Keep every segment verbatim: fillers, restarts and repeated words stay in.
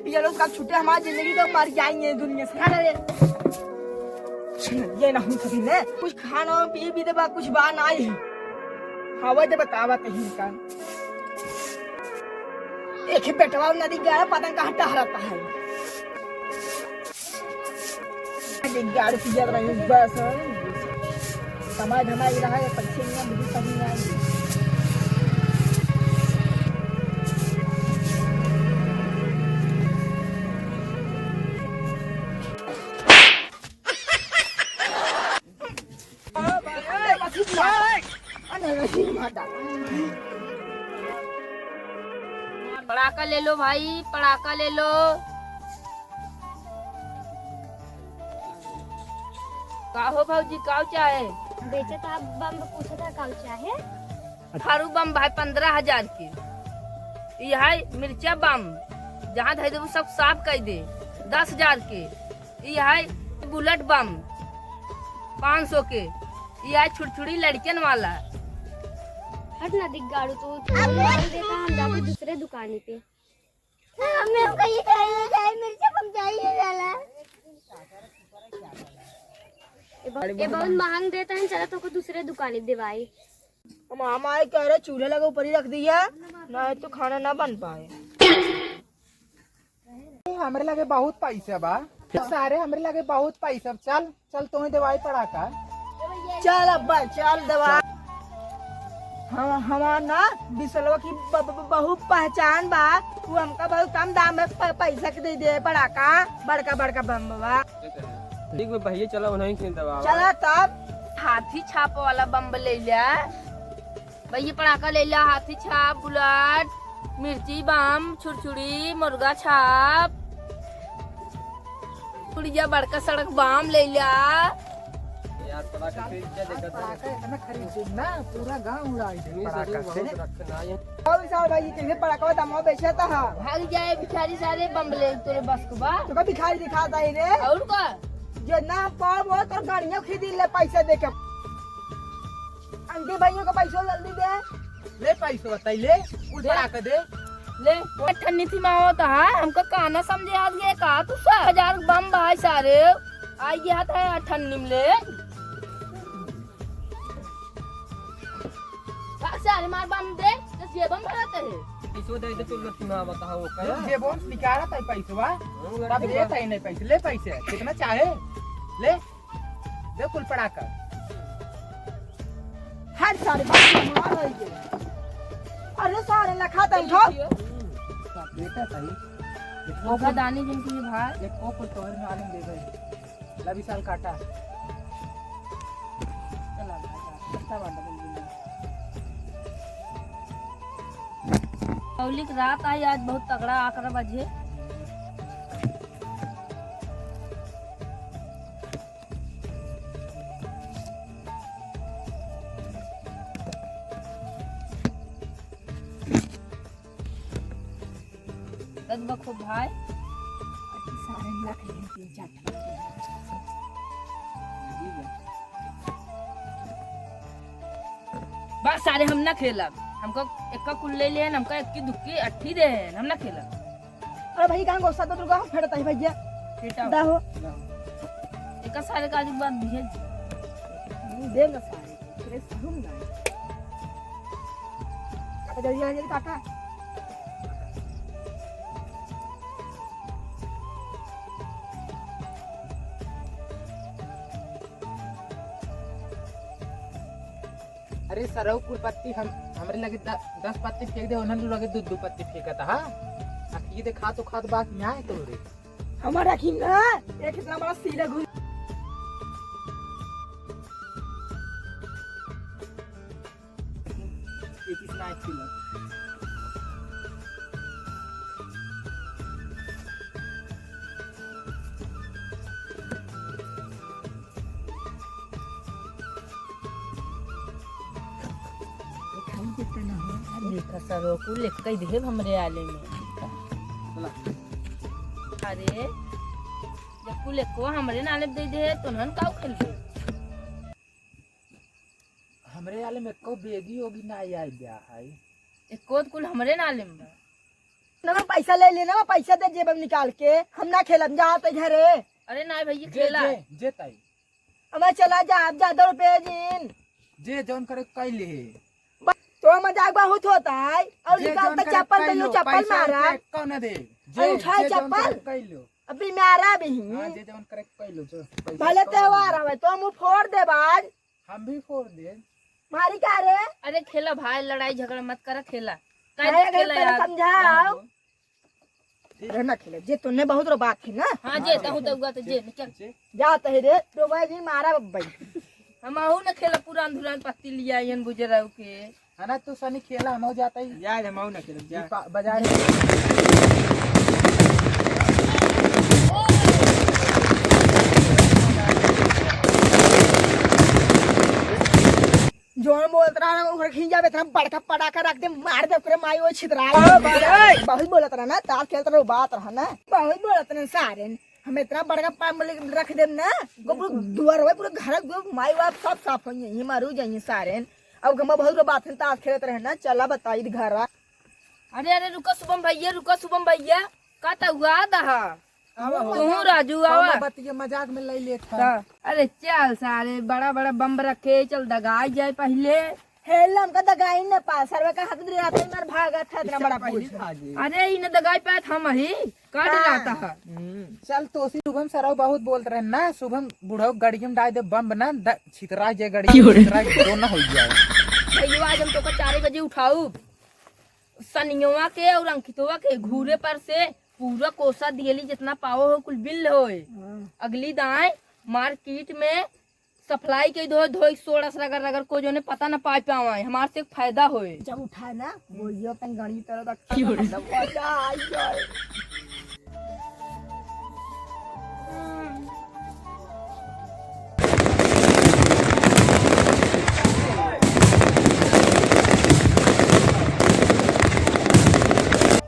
ये लोग का छुट्टे हमारी जिंदगी तो मर जाएंगे दुनिया से। अरे, ये ना हम सभी ने कुछ खाना और पिए भी देबा, कुछ बा ना ही। हाँ, वही तो बतावा तही का। एक ही बेटवा नदी गया, पता नहीं कहाँ टहरता है। गाड़ी पिया रही बस। कमाई धमाई रहा है, पैसे नहीं है, बिजली पानी नहीं है। पड़ाका ले लो भाई, पड़ाका ले लो। का हो भौजी, काव चाहे? बेचे तो आप बम पूछे था, काव चाहे? फारू बम भाई पन्द्रह हजार के। ई है मिर्चा बम, जहाँ धर देबू सब साफ कर दे, दस हजार के। ई है बुलेट बम, पाँच सौ के। ई है छुरछुरी लड़कन वाला। हट ना दिग्गाड़ू, तू तो मार देता, हम जाते दूसरे दुकानी पे। हमें हमको ये चाहिए, चाहिए, मिर्चा बम चाहिए साला। ये बहुत, ये बहुत महंग देता है, चला तोको दूसरे दुकानी देवाई। हम, हम आए कह रहे चूल्हा लगा ऊपर ही रख दिया, नहीं तो खाना ना बन पाए। हमरे लगे बहुत पैसा बा। सारे हमरे लगे बहुत पैसा बा। चल, चल, तोहे देवाई पड़ाका। चल अब्बा, चल देवा। हम, हमार ना बिसलवा की ब-, ब-, ब-, बहुत पहचान बा। तू हमका बहुत कम दाम में प-, पैसा के दे दे पड़ाका, बड़का बड़का बम बा। ठीक बा भैया, चलो उन्हीं से दबावा। चला तब। हाथी छाप वाला बम ले लिया। भैया पड़ाका ले लिया, हाथी छाप, बुलेट, मिर्ची बम, छुरछुरी, मुर्गा छाप, पुड़िया बड़का सड़क बम ले लिया। यार, पड़ाका खरीद के देखा था। पड़ाका इतना खरीद दे ना, पूरा गांव उड़ाई दे पड़ाका से। बहुत रखना है। ओ विशाल भाई, कैसे पड़ाका दामवा बेचता है? भाग जाए भिखारी सारे, बम ले तोरे बस को बा। तो का भिखारी दिखाता है रे? और का? जे ना पाओ वो तो गाड़ियां खरीद ले पैसा दे के। अंकित भाइयों का पैसा जल्दी दे। ले पैसा बताई ले, कुल दे। पड़ाका दे। ले, ठन्नी थी माओ तो है, हमका काना समझे आज ये का तू सा हजार बम भाई सारे। आई ये हाथ है ठन्नी में ले। का सारे मार बम दे, तो जेबम भरत है। पैसो दे दे, तू लोग सुना बताओ, का? जेबम निकाला था पैसवा, हाँ, तब लड़के देता ही नहीं पैसे। ले पैसे, कितना चाहे? ले, दे कुल पड़ाका। हर सारे बात मार रही है। अरे सारे लखा तन खाओ। बेटा सही। धोखा दानी जिनकी भाई। एक को कुल तोहर में आलम दे गए। ला विशाल काटा। चला भाई, अच्छा बात है, बिल्कुल। मौलिक रात आई आज बहुत तगड़ा, आकर बजे। कद बखो भाई। अति सारे लाख लेन तीन चार ठो। बस सारे हम ना खेलब, हमको एक्का कुल ले लेन, हमका एक्की दुक्की अट्ठी देन, हम ना खेलब। अरे भाई, कहाँ गुस्सा तो तू कहाँ फेरता है भैया? बेटा। दा हो। दा हो। एक्का सारे का आज एक बार भेज। नहीं देंगे सारे। अरे साहू ना। काका जल्दी आ, जल्दी काका। अरे सरऊ कुल पत्ती हम, हमरे लगे द-, दस पत्ती फेंक दे, उन्हन लगे दू दू पत्ती फेंकत हा। आ ये दे खा तो खात बात न्याय तो रे। हमारा खिन ना, एक इतना बड़ा सीला घुस। एक इतना एक किलो। देखा सरो कुल एक ही देब हमरे आले में। अरे, जब कुल एको हमरे नाले में दे दे, तो नन काऊ खेलबे? हमरे आले में एको बेगी ओगी ना आई गया है। एको तो कुल हमरे नाले में बा। ना, पैसा ले लेना, पैसा दे जेब में निकाल के। हम ना खेलब, जा तो घरे। अरे ना भैया, जे, खेला। जे, जे ताई। अब चला जा, अब ज्यादा रुपये दिन। जे जौन करे कई ले। ब-, तो मजाक बहुत होता है। और जे निकाल जौन तो करे चप्पल कई दे, लो, चप्पल पैसा मारा। रुपये कौन दे? और जे, उठाए जे जौन चप्पल। करे कई लो। अभी मारा भी। हाँ, जे जौन करे कई लो, जो पैसा भले कौन त्योहार दे? हवे, तो मुँह फोड़ दे आज। हम भी फोड़ दे। मारी का रे? अरे खेला भाई, लड़ाई झगड़ा मत करा, खेला। काहे अरे देख अगर खेला तेरे यार? समझाओ। अरे ना खेले, जे तूने बहुत रो बात है ना। हाँ, जे तहु तो हुआ तो जे, निकल। जे। जा तही रे, तो भाई जी मारा बब्बई। हम आहू ना खेला, पुरान धुरान पत्ती लिया, यन बुजराऊ के। है ना, तू सनी खेला, हम जाता ही। जा, हम ना खेलब, जा। दीपा-, बाजार। जौन बोलत रहा ना, ओकरे खींच जाबे, इतना बड़का पटाखा रख दे, मार दे ओकरे माई, वो छितरा। ओ भाई। बहुत बोलत रहा ना, ताश खेलत रहो, बात रहा ना, बहुत बोलत रहे सारे। हम इतना बड़का पाम रख देम ना, गो पूरा दुआर होए, पूरा घर, गो माई बाप सब साफ होइए, ये मारू जाइए सारे। अब गमा बहुत बात है, ताश खेलत रहे ना, चला बताई घर। अरे, अरे, रुका शुभम भैया, रुका शुभम भैया, का त हुआ दहा? आवा हो। तू राजू, आवा। हम बतिया मजाक में ले लेत है। हाँ। अरे चल सारे, बड़ा बड़ा बम रखे, चल दगाई जाए पहले। हे, हमका दगाई न पा, सरवा का हाथ में रहते ही मार भागा था, इतना बड़ा पहले फूल। अरे, इन दगाई पाए हम ही, काट हाँ। जाता है। हम्म। चल, तो उसी शुभम सरवा बहुत बोलत रहे ना, शुभम बुढ़ऊ गड़ियम डाल दे बम ना, द-, छितरा जे गड़ियम, क्यों रे? छितरा जे दो ना हो जाए। भैया, आज हम तो का चार बजे उठाऊ, सनियवा के और अंकितवा के घूरे पर से पूरा कोसा दियली, जितना पावो हो कुल बिल होए। हाँ। अगली दाएं मार्केट में सप्लाई के धोए, धोए सोड़ा से रगड़, रगड़ को जोने पता न पाए पावे, हमार से एक फायदा होए। जब उठाए ना, बोलियो अपन गाड़ी तरह रख, क्यों रे? मजा आई जाए।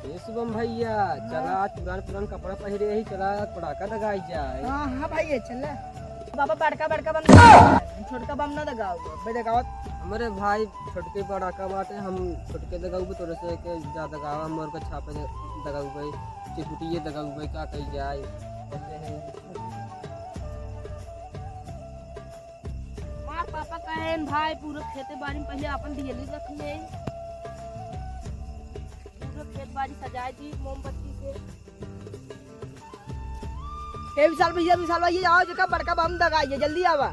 ए शुभम भैया, चला आज पुरान पुरान कपड़ा पहिरे ही, चला आज पटाखा दगाई जाए। हाँ, हाँ भैया, चला। बाबा बड़का बड़का बम दगाओ, छोटका बम ना दगाओ। बे दगावत। हमरे भाई छोटके पटाखा बाटे, हम छोटके दगाऊ, तोरे से के जा दगावा, मोर का छापे दगाऊ भाई, चिपुटिए दगाऊ भाई, का कही जाए। हमार पापा कहेन भाई, पूरा खेते बाड़ी में पहले अपन दियली रख ले, पूरा खेत बाड़ी सजाए दी मोमबत्ती से। ए विशाल भैया, विशाल भैया, आओ, जेका बड़का बम दगाइए, जल्दी आवा।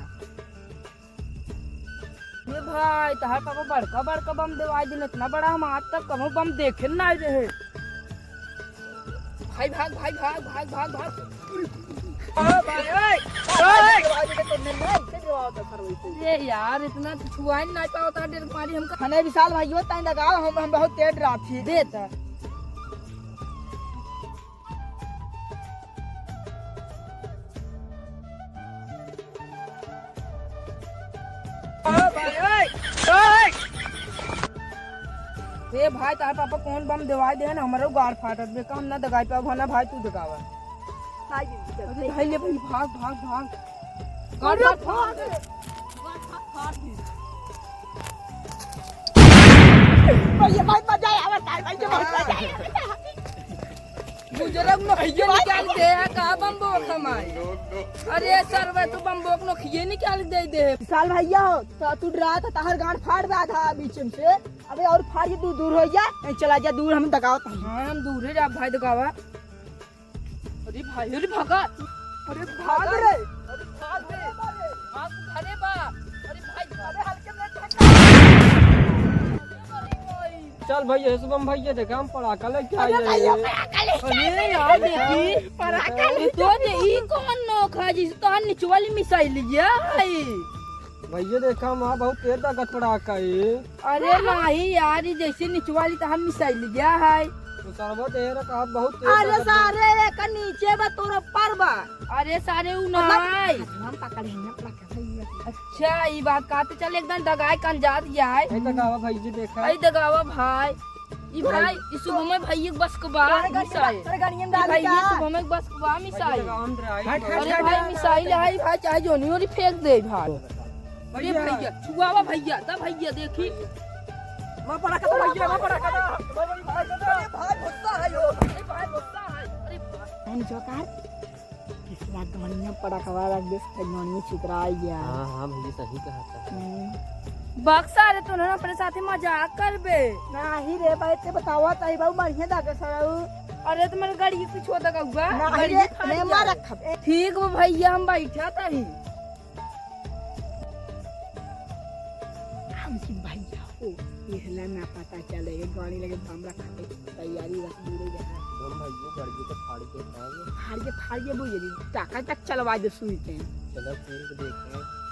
ये भाई, तहार पापा बड़का बड़का बम देवाई दिन, इतना बड़ा हम आज तक कबो बम देखे नाई रहे। भाई भाग, भाई भाग, भाग, भाग, भाग। ओ भाई, ओए, ओए। अरे यार, इतना छुआई नाई पावत है, डेर मारी हमका। हने विशाल भाई, यो ताई लगाओ, हम, हम बहुत तेज रात थी। दे ता। ए भाई, तहार पापा कौन बम देवाई देन, हमरो गाड़ फाटत बे, का हम ना दगाई पाओ, ना भाई तू दगावा। भाई, अरे भाई, ले भाई, भाग, भाग, भाग। गाड़ अरे फाट, भाग। गाड़ फाट, फाट दे। भैया, भाई, मजा आया, भाई, भाई, बहुत मजा आया। बुजुर्ग नोखिए निकाल दे, का बम्बोक हमारे। अरे सरवा, तू बम्बोक नोखिए निकाल दे दे। विशाल भैया हो, तो तू डरा था, तहार गांड फाड़ रहा था बीच में से। अबे और फाड़ के तू दूर हो जा, नहीं चला जा दूर, हम दगावत हई। हाँ, हम दूर है जा भाई दगावा। अरे भाई, अरे भागा। अरे भाग रे। अरे भाग रे। भाग, अरे बा। अरे भाई, अरे हल्के में चल भैया, शुभम भैया, देखा हम पड़ाका लेके आए अरे हैं। भैया, पड़ाका लेके अरे यार, देखी, पड़ाका ये लेके तो जे ई कौन नोख है, जिस तो निचवाली मिसाइल लिया है। भैया, देखा हम वहाँ बहुत तेज दागत पड़ाका है। अरे नहीं यार, ये जैसे निचवाली तो हम मिसाइल लिया है। तो सरवा तेरा का बहुत तेज अरे दागत सारे, एक नीचे बा, तोर ऊपर बा। अरे सारे, उ मतलब, नहीं। हम पकड़े हैं, पकड़े हैं। अच्छा, ई बात कहते चल एकदम दगाई कन जात जाए। ए दगावा भाई जी देखा। ए दगावा भाई। ई भाई, भाई। ई शुभम भैया के बस के बा, तोरे गाड़ी में मिसाइल। बा, तोरे गाड़ी में ई डाल भैया दिया। शुभम के बस के बा, मिसाइल। दगावा हम डराई। हट, हट, अरे हट, भाई, हट, मिसाइल हट। है भाई, चाहे जोनी ओनी फेंक दे भाई। अरे भैया। भैया, छुआवा भैया, दा भैया देखी। माँ पड़ा का भैया, माँ पड़ा का। अरे भाई, गुस्सा है यो। हम जोकार, पिछला गणिया पड़कवा रख दे, सब गणिया छितरा गया। हाँ, हाँ भैया, सही कहा था। हम्म। बक्सा रे, तू ना अपने साथे मजाक करबे। नाही रे भाई, ते बतावा ताई बाबू, बढ़िया दागे सराऊ। अरे, तुम्हारे गाड़ी की कुछ होता का हुआ? नाही गाड़ी रे, फाड़ ने गया। मार रखब। ठीक बा भैया, हम बैठा ताही। हम की भैया हो, यहला ना पता चले, ये गाड़ी लगे बम रखा के तैयारी रख दी रही है। हम भैया गाड़ी तो फाड़ के खाएंगे। फाड़ के, फाड़ के बुझे दी, टाका तक चलवा दे सुई के। चलो, फिर देखें।